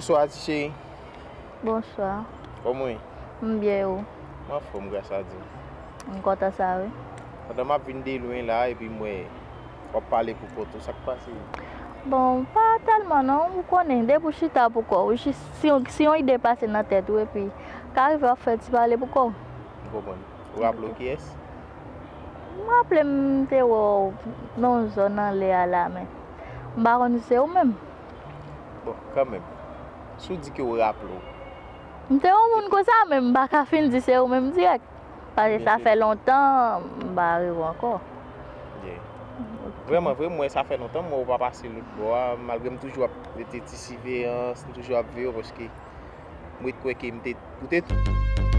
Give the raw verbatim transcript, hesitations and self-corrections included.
Bonswa ti cheri. Bonswa. Kòman w ye? M byen ou? M anfòm gras a Dye. M kontan sa wi. Pandan m ap vin de lwen la epi m wè w ap pale pou kont ou, sa k pase? Bon, pa tèlman non, ou konnen, depi w chita pou kò w, si, si yon ide pase nan tèt ou epi ka rive w ap fè ti pale pou kò w. M konprann. Ou raple w kiyès? M raple m te wè w nan yon zòn anlè a la, men m pa konn si se ou menm. Bon, kanmenm, si w di ke w raple w. M te yon moun konsa, men m pa ka fin di se ou menm dirèk. Paske sa fè lontan, m pa rive ankò. Yeah. Vrèman vre, m wè sa fè lontan m wè w pa pase lòt bò a, malgre m toujou ap mete ti siveyans, m toujou ap veye w paske m ret kwè ke m te, ou te tou.